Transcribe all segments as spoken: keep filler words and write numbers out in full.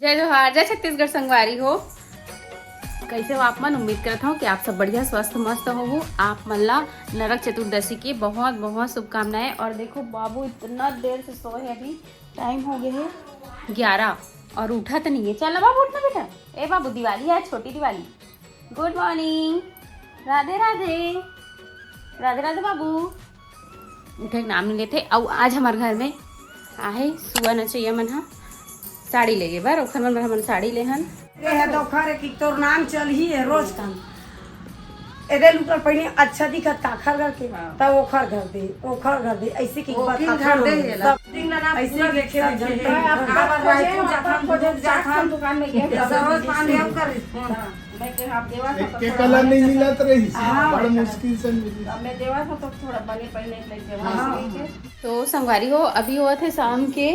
जय जोहार, जय छत्तीसगढ़ संगवारी हो। कैसे हो आप मन? उम्मीद करत हूँ कि आप सब बढ़िया, स्वस्थ, मस्त होहू। आप मन ला नरक चतुर्दशी की बहुत बहुत शुभकामनाएं। और देखो, बाबू इतना देर से सोए है, अभी टाइम हो गए है ग्यारह और उठा तो नहीं है। चल ना बाबू, उठना बेटा। ए बाबू, दिवाली है, छोटी दिवाली। गुड मॉर्निंग, राधे राधे, राधे राधे बाबू। उठे के नाम नहीं लेते। अउ आज हमारे घर में आहे सुआ नचैया मन हा साड़ी लेगे बर, ओखर मन बर हमन साड़ी लेहन। ये है दोखर है कि तोर नाम चलही है रोज काम। एदे लुटर पहिने अच्छा दिखत काखर घर के, हाँ। तब ओखर घर दे, ओखर घर दे, ऐसे की ओकिल बता घर दे सब ये ला। सब दिन ना ऐसे पूरा की देखे सब देखे जन है। आप आप आप खोजे, खोजे, जाथन, आप खोजे, जाथन। जाथन दुकान में गए। ये सब रोज पान ले कर। हाँ। मैं के आप देवा था तो के थोड़ा कलर नहीं मिलत रही, हाँ, बड़ा बेटा। मुश्किल से मिली। अब मैं देवा था तो थोड़ा बने पहले ले देवा हाँ। इसलिए के। तो संगवारी हो, अभी हुआ थे शाम के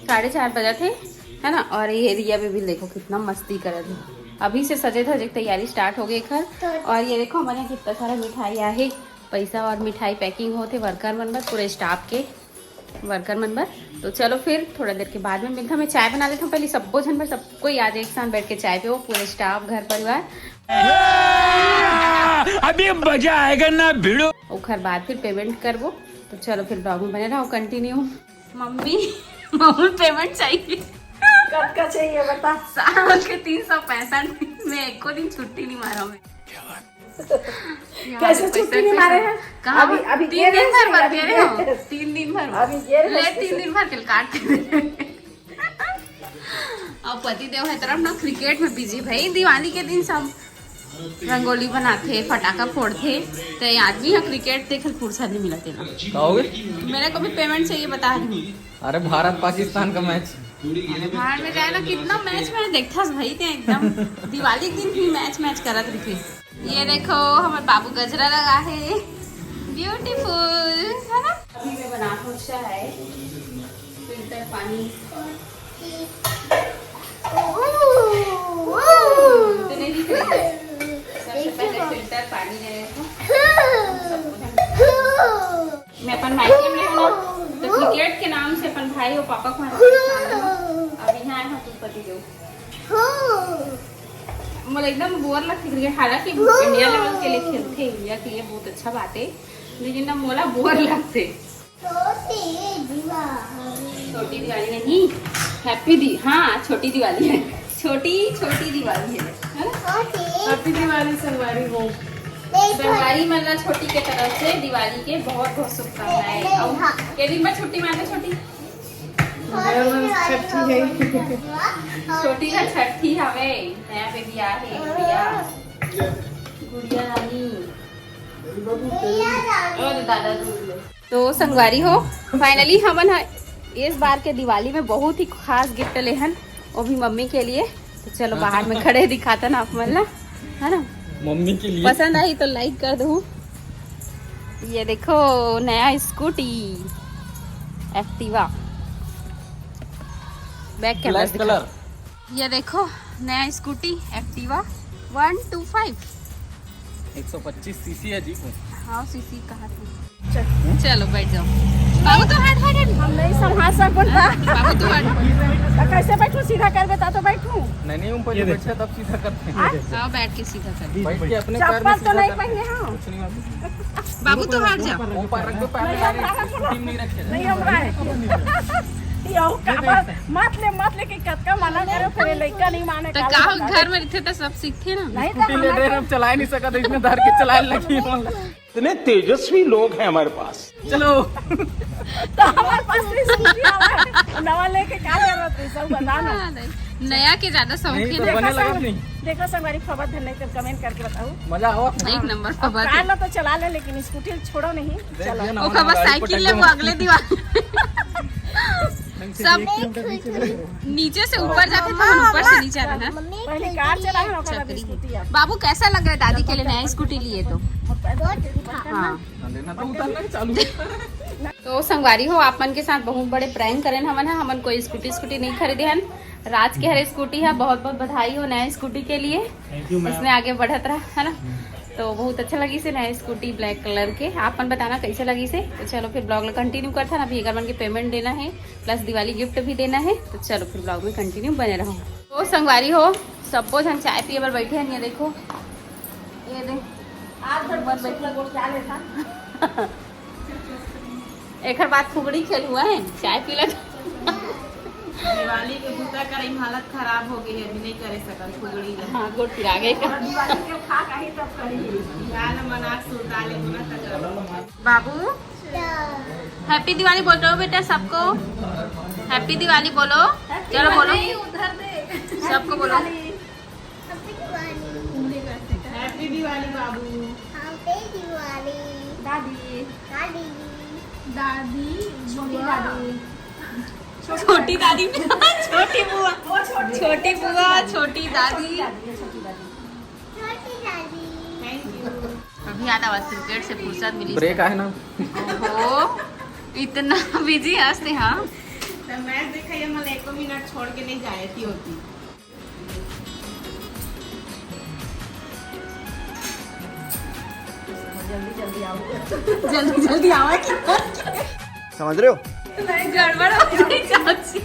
साढ़े चार बजा थे, है ना। और ये एरिया में भी देखो कितना मस्ती करत है। अभी से सजे धजे के तैयारी स्टार्ट हो गई घर। और ये देखो हमारे यहाँ कितना सारा मिठाई आहे, पैसा और मिठाई पैकिंग होते वर्कर मन बर, पूरे स्टाफ के वर्कर मन बर। तो चलो फिर थोड़ा देर के बाद में मिलता। मैं चाय बना लेता हूँ पहले, सबो झन बर, सब कोई आज एक साथ बैठ के चाय पियो, पूरे स्टाफ, घर परिवार। अभी मजा आएगा ना भिड़ो। ओखर बाद फिर पेमेंट करबो। तो चलो फिर ब्लॉग में बने रहो, कंटिन्यू। मम्मी, मम्मी पेमेंट चाहिए। कब का चाहिए बता? साल के तीन सौ पैंसठ दिन में एको दिन छुट्टी नहीं मारा मैं। कैसे छुट्टी नहीं मारे हैं? कहाँ? अभी, अभी तीन दिन भर बर के रहे हो। तीन दिन भर। अभी ये ले, तीन दिन भर के काट के दे। अब पति देव है तरफ ना क्रिकेट में बिजी भाई, दिवाली के दिन सब रंगोली बनाथे, फटाका फोड़थे, ते आदमी ह क्रिकेट देखे फुर्सत नहीं मिलत है ना। का हो गए? मेरे को भी पेमेंट चाहिए, बता रही हूँ। अरे भारत पाकिस्तान का मैच। अरे बाहर में जाए ना, कितना मैच मैच देखथस भाई ते एकदम। दिवाली के दिन भी मैच मैच करत रहिथे। ये देखो हमारे बाबू गजरा लगा है, ब्यूटीफुल है ना। अभी मैं बना कुछ है फिल्टर पानी। इतने दिख रहे हैं। सबसे पहले फिल्टर पानी ले रहे हैं। मैं अपन मायके में हूँ ना, तो क्रिकेट के नाम से अपन भाई और पापा को हरा के खाना है। अब यहाँ आए हो तुम पति देव। मोला एकदम बोर लगथे क्रिकेट, हालांकि इंडिया लेवल के लिए खेलथे, इंडिया के लिए बहुत अच्छा बात है, लेकिन ना मोला बोर लगथे। छोटी दिवाली। छोटी दिवाली नहीं, हैप्पी दी, हाँ छोटी दिवाली है, छोटी छोटी दिवाली है, है ना? छोटी। हैप्पी दिवाली संगवारी हो। नहीं, संगवारी मन ला छोटी के तरफ से दिवाली के बहुत बहुत शुभकामनाएं। नहीं, और हाँ। के दिन में छुट्टी मारते छोटी? छोटी दिवाली छठी है। छोटी का छठी हवे, नया बेबी आ है, गुड़िया, गुड़िया रानी। और दादा दूध लो। तो संगवारी हो, फाइनली हमन ह इस बार के दिवाली में बहुत ही खास गिफ्ट लेहन, वो भी मम्मी के लिए। तो चलो बाहर में खड़े दिखाता ना आप मन ला, है ना? मम्मी के लिए। पसंद आई तो लाइक कर दो। ये देखो नया scooty Activa, back camera black colour. ये देखो नया scooty Activa one two five. एक सौ पच्चीस सीसी है जी। हाँ सीसी कहा थी। चलो बैठ जाओ। बाबू तो हट हट हट। हम नहीं संभाल सकूं ना। बाबू तो हट। तो कैसे बैठूं? सीधा कर बता तो बैठूं। नहीं नहीं, ऊपर ये बैठे तब सीधा करते हैं। आओ बैठ के सीधा कर। बैठ के अपने पैर में चप्पल तो सीधा नहीं करते हैं। पहने हो। कुछ नहीं होता। बाबू तो हट जा। ऊपर रख दो पैर में, नहीं, हम स्कूटी में नहीं रखे। नहीं हम रहे। यो का मत ले, मत ले के कतका मना करो, फिर लइका नहीं माने तो का। का हो, घर में रहिथे तो सब सीखथे ना। नहीं तो स्कूटी ले रहे, हम चला ही नहीं सका, तो इसमें धर के चलाए लगी। इतने तेजस्वी लोग हैं हमारे पास। चलो। तो हमारे पास भी स्कूटी आवा है। नवा लेके का जरूरत है, सब बता ना। हाँ, नहीं। नया के ज्यादा शौक नहीं, है तो ना। बने लगा नहीं। देखो संगवारी, खबर धन नहीं तो कमेंट करके बताओ। मजा आवा। एक नंबर अब खबर कार है। लो तो चला ले, लेकिन स्कूटी छोड़ो नहीं। चलो। वो खबर साइकिल ले वो अगले दिवाली। सब नीचे से ऊपर जाते थे, हम ऊपर से नीचे आते हैं। पहले कार चला है, ओकर बाद चकरी। स्कूटी आ। बाबू, कैसा लग रहा है दादी के लिए नया स्कूटी लिए तो? हाँ। लेना तो उतरना ही चालू। तो संगवारी हो, आप मन के साथ बहुत बड़े प्रैंक करेन हमन ह। हमन कोई स्कूटी, स्कूटी नहीं खरीदे हन। राज के हरे स्कूटी है, बहुत बहुत बधाई हो नया स्कूटी के लिए। Thank you, ma'am। इसने आगे बढ़त रहा, है ना? तो बहुत अच्छा लगिस हे नया स्कूटी ब्लैक कलर के। आप मन बताना कैसे लगिस हे। तो चलो फिर ब्लॉग ला कंटिन्यू करथन। अभी एकर मन के पेमेंट देना हे, प्लस दिवाली गिफ्ट भी देना हे। तो चलो फिर ब्लॉग में कंटिन्यू बने रहो। ओ संगवारी हो, सब्बो झन चाय पिए बर बैठे हन। ये देखो, ये दे, आज भर बस बैठ के गोठिया लेथन। एकर बाद फुगड़ी खेल हुआ है, चाय पीला। दिवाली के बूता करे में हालत खराब हो गई है, अभी नहीं करे सकल फुगड़ी ला। हाँ, गोड़ पिरा गए का। और दिवाली के खा काहे तब करी। बिहार में मना सुताले मना तक। बाबू, हैप्पी दिवाली बोल रहे हो बेटा सबको? हैप्पी दिवाली बोलो। चलो बोलो। नहीं, उधर दे। सबको बोलो। हैप्पी दिवाली। उंगली करते कर। हैप्पी दिवाली बाबू। हैप्पी दिवाली। दादी। दादी। दादी। छोटी बुआ। दादी। छोटी दादी। छोटी बुआ। वो छोटी छोटी बुआ, छोटी दादी। दादी, ये छोटी दादी। छोटी दादी। Thank you. अभी आधा बस क्रिकेट से फुर्सत मिली। ब्रेक आहे ना? ओहो, इतना बिजी हस ते, हाँ। तो मैच देखा ये, मतलब एको मिनट छोड़ के नहीं जाए थी होती। जल्दी जल्दी आओ। जल्दी जल्दी आवा कि समझ रहे हो? नहीं, गड़बड़ हो गई चाची।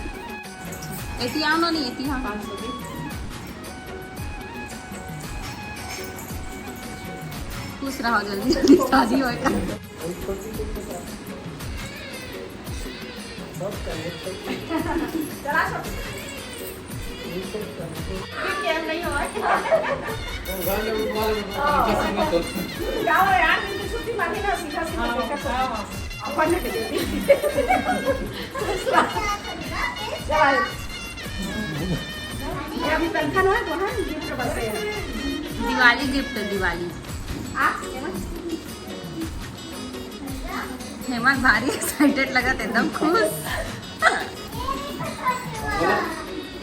एती आओ ना, नहीं एती, हाँ। खुश रहो, जल्दी जल्दी शादी होए का। चला छोटू। ठीक है, हम नहीं हो। जाओ यार, इनकी छुट्टी मांगी ना, सीधा सीधा देखा तो। अपन ने दे दी। चला। ये अभी तनखा ना है, तो हाँ, गिफ्ट बस है। दिवाली गिफ्ट है, दिवाली। आप हेमंत भारी एक्साइटेड लगत, एकदम खुश।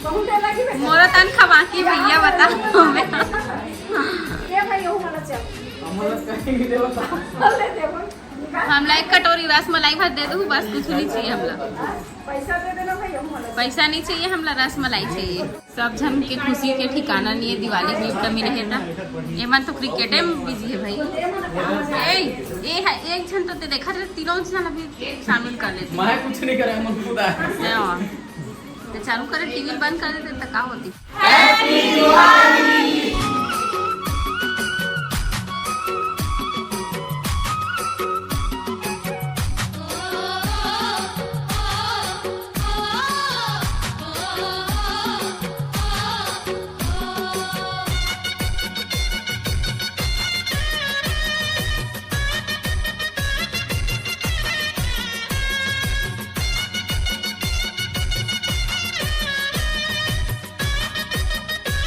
मोरो तनखा बाकी भैया, बता। ये भाई, वो वाला चल। हमला एक कटोरी रस मलाई भर दे दू, बस कुछ नहीं चाहिए हमला। पैसा दे देना भाई, हम वाला। पैसा नहीं चाहिए हमला, रस मलाई चाहिए। सब झन के खुशी के ठिकाना नहीं है, दिवाली गिफ्ट मिले है ना। ये मन तो क्रिकेटे में बिजी है भाई। ए, ए है, एक झन तो ते देखा रहे, तीनों झन अभी शामिल कर लेते। मैं कुछ नहीं करे, हम खुद आए। हाँ। तो चालू करे, टीवी बंद कर देते तो का होती?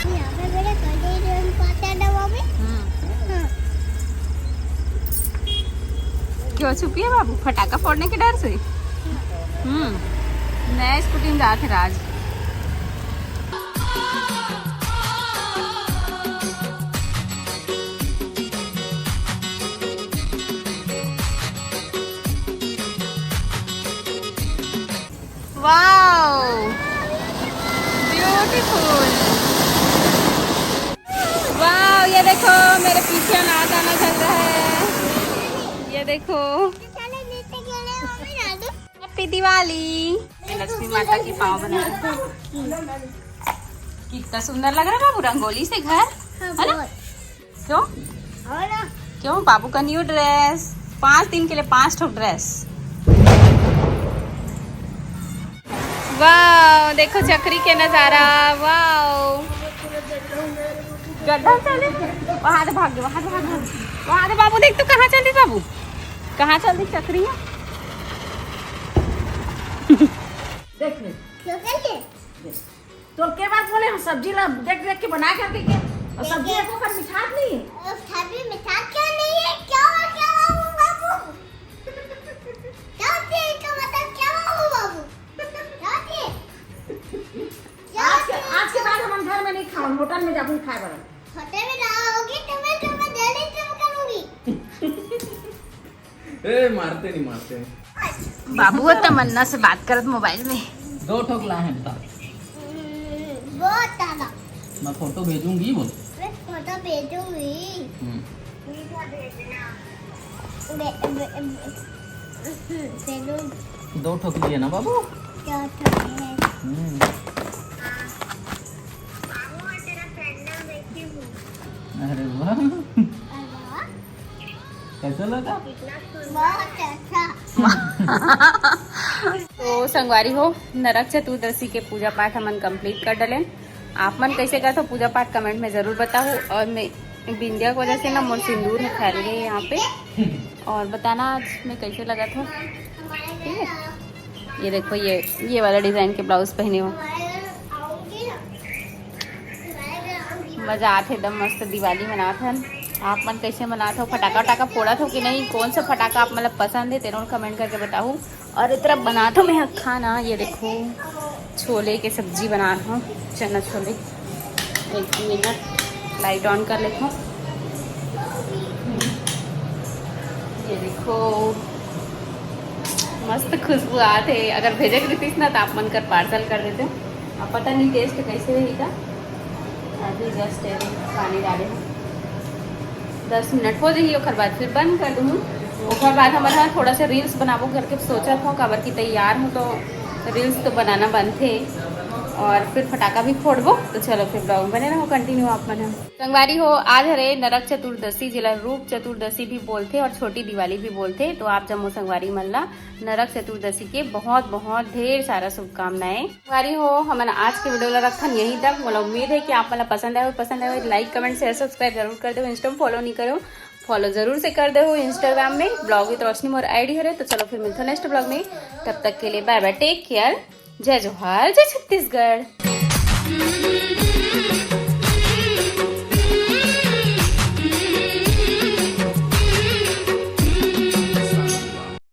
यहाँ पे मेरे कॉलेज में पाता दवा में। हम्म। हाँ। क्यों छुपी है बाबू, फटाका फोड़ने के डर से? हम्म। नया स्कूटी में जात है राज। Wow, beautiful. वाओ, ये देखो, मेरे पीछे अनारदाना चल रहा है। ये देखो। हैप्पी दिवाली। लक्ष्मी माता की पाव बना। कितना सुंदर लग रहा है बाबू, रंगोली से घर, हाँ, है ना? बहुत। क्यों? और ना? क्यों? बाबू का न्यू ड्रेस, पाँच दिन के लिए पाँच ठो ड्रेस। वाओ, देखो चकरी के नजारा। वाओ, गड्ढा चले। वहां से भाग गए, वहां से भाग गए। वहां से बाबू, देख तू कहाँ चल दी बाबू, कहाँ चल दी चकरी है। देख ले। क्यों कर ले? तो के बात बोले, हम सब्जी ला देख देख के बना करके के, और सब्जी देखिए। एको कर मिठात नहीं। और सब्जी मिठात क्या नहीं है? क्या हुआ, क्या हुआ बाबू? क्या होती है इसका मतलब? क्या हुआ बाबू? क्या होती है? क्या आज के, होती है? आज के बाद हम घर में नहीं खाओ, होटल में जाबू खाए बड़ा। होटल में जाओगी तो मैं तुम्हें जल्दी तुम करूंगी। ए, मारते नहीं, मारते नहीं। बाबू वो तमन्ना से बात करत मोबाइल में। दो ठोक ला है, बता। हम्म, बहुत ज्यादा। मैं फोटो भेजूंगी, बोल। मैं फोटो भेजूंगी। हम्म। बे- बे- बे- बैलून दो ठोक लिए ना बाबू। क्या होता है? हम्म। अरे वाह, अरे वाह, कैसा लगा? बहुत अच्छा। तो संगवारी हो, नरक चतुर्दशी के पूजा पाठ हमन कंप्लीट कर डलेन। आप मन कैसे करथो पूजा पाठ, कमेंट में जरूर बताहू। और मैं बिंदिया की वजह से ना मोर सिंदूर है फैल गए यहाँ पे। और बताना आज मैं कैसे लगा था। ठीक है, ये देखो, ये ये वाला डिजाइन के ब्लाउज पहने हो। मजा आथे, एकदम मस्त दिवाली मनात हन। आप मन कैसे मनात हो, फटाका वटाका फोड़त हो कि नहीं, कौन सा फटाका आप मतलब पसंद है, तेनो कमेंट करके बताहू। और इतना बनात हो मैं खाना, ये देखो, छोले के सब्जी बनात हो, चना छोले। एक मिनट, लाइट ऑन कर लेता हूँ। ये देखो, मस्त खुशबू आत है। अगर भेजे के रहितिस ना, तो आप मन कर पार्सल कर देते। अब पता नहीं टेस्ट कैसे रही का। अभी जस्ट पानी डाले हूँ, दस मिनट हो जाइए, ओकर बाद फिर बंद कर दूँ। ओकर बाद हमन ह थोड़ा सा रील्स बनाबो करके सोचत हूँ, काबर कि तैयार हूँ तो रील्स तो बनाना बनथे और फिर फटाका भी फोड़बो। तो चलो फिर ब्लॉग बने रहो, कंटिन्यू आप मन ह। संगवारी हो, आज हरे नरक चतुर्दशी, जेला रूप चतुर्दशी भी बोलथे और छोटी दिवाली भी बोलथे। तो आप जम्मो संगवारी मन ला नरक चतुर्दशी के बहुत बहुत ढेर सारा शुभकामनाएं। संगवारी हो, हमन आज के वीडियो ला रखथन यहीं तक। मोला उम्मीद है कि आप मन ला पसंद आए हो, पसंद आए हो, लाइक, कमेंट, शेयर, सब्सक्राइब जरूर कर दो। इंस्टा में फॉलो नहीं करो, फॉलो जरूर से कर दो इंस्टाग्राम में, ब्लॉग विद रोशनी मोर आईडी हरे। तो चलो फिर मिलते नेक्स्ट ब्लॉग में, तब तक के लिए बाय बाय, टेक केयर, जय जोहार, जय छत्तीसगढ़।